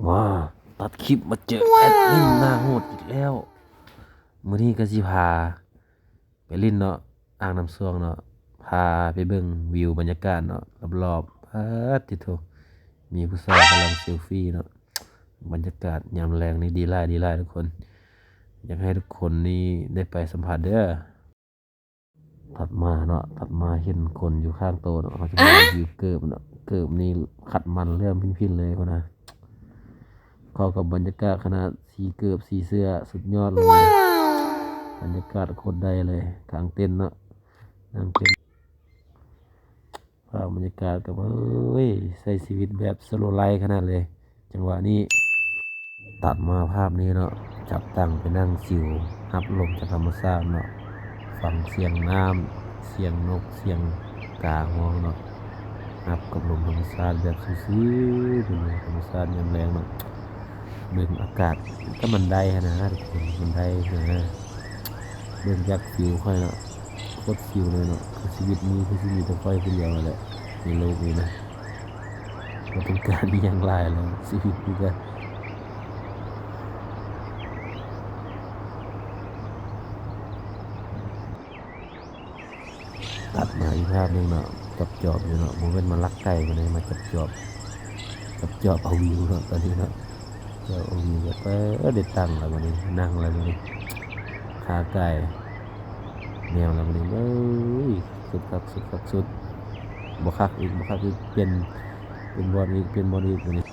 ວ້າ ຕັດຄລິບມາເຈີແອັດມິນໜ້າໂຫດອີກແລ້ວ. ມື້ນີ້ກໍຊິພາໄປຫຼິ້ນເນາະ ອ່າງນ້ຳຊວງເນາະ ພາໄປເບິ່ງວິວບັນຍາກາດເນາະ ລອບໆ. ປາດຕິໂທ ມີຜູ້ສາວກຳລັງເຊລຟີເນາະ. ບັນຍາກາດຍາມແລງນີ້ດີຫຼາຍ ດີຫຼາຍທຸກຄົນ. ຢາກໃຫ້ທຸກຄົນນີ້ໄດ້ໄປສຳຜັດເດີ້. ຕັດມາເນາະ ຕັດມາເຫັນຄົນຢູ່ຂ້າງໂຕເນາະ ເຂົາຈະມີ ອະ? ຢູ່ເກີບເນາະ ເກີບນີ້ຂັດມັນເລື່ອມພິນໆເລີຍພຸ້ນນະ. ເຂົ້າກັບບັນຍາກາດຂະໜາດ ສີເກີບ ສີເສື້ອ ສຸດຍອດເລີຍ. ບັນຍາກາດໂຄດໄດ້ເລີຍ ກາງເຕັນເນາະ ກາງເຕັນ. ພາບບັນຍາກາດກໍ ເອີຍ ໃຊ້ຊີວິດແບບ slow life ຂະໜາດເລີຍ ຈັງຫວະນີ້. ຕັດມາພາບນີ້ເນາະ ຈັບຕັ່ງໄປນັ່ງຊິວ ຮັບລົມຈາກທຳມະຊາດເນາະ ຟັງສຽງນ້ຳ ສຽງນົກ ສຽງກາຮ້ອງເນາະ ຮັບກັບລົມທຳມະຊາດແບບຊິວໆ ເປັນທຳມະຊາດຍາມແລງເນາະ. ເບິ່ງອາກາດກໍມັນໄດ້ຫັ້ນນະທຸກຄົນ ມັນໄດ້ຫັ້ນນະ. ເບິ່ງຈາກວິວຂ້ອຍເນາະ ໂຄດຊິວເລີຍເນາະ. ຄືຊີວິດນີ້ຄືຊິມີແຕ່ຂ້ອຍຜູ້ດຽວຫັ້ນແຫຼະໃນໂລກນີ້ນະ. ບໍ່ຕ້ອງການອີ່ຫຍັງຫຼາຍແລ້ວ ຊີວິດນີ້ກະ. ຕັດມາອີກພາບໜຶ່ງເນາະ ຈອບໆຢູ່ເນາະ ບໍ່ແມ່ນມາລັກໄກ່ ບໍ່ໄດ້ມາຈອບໆ ຈອບໆເອົາວິວເນາະ ຕອນນີ້ເນາະ. ຈອບເອົາວິວແບບ ເອີ ໄດ້ຕັ່ງແລ້ວບັດນີ້ ນັ່ງແລ້ວບັດນີ້ ຂາກ່າຍແນວແລ້ວບັດນີ້. ເອີຍ ສຸດຄັກ ສຸດຄັກ ສຸດ ບໍ່ຄັກອີກ ບໍ່ຄັກອີກ ປ່ຽນ ປ່ຽນບ່ອນອີກ ປ່ຽນບ່ອນອີກບັດນີ້.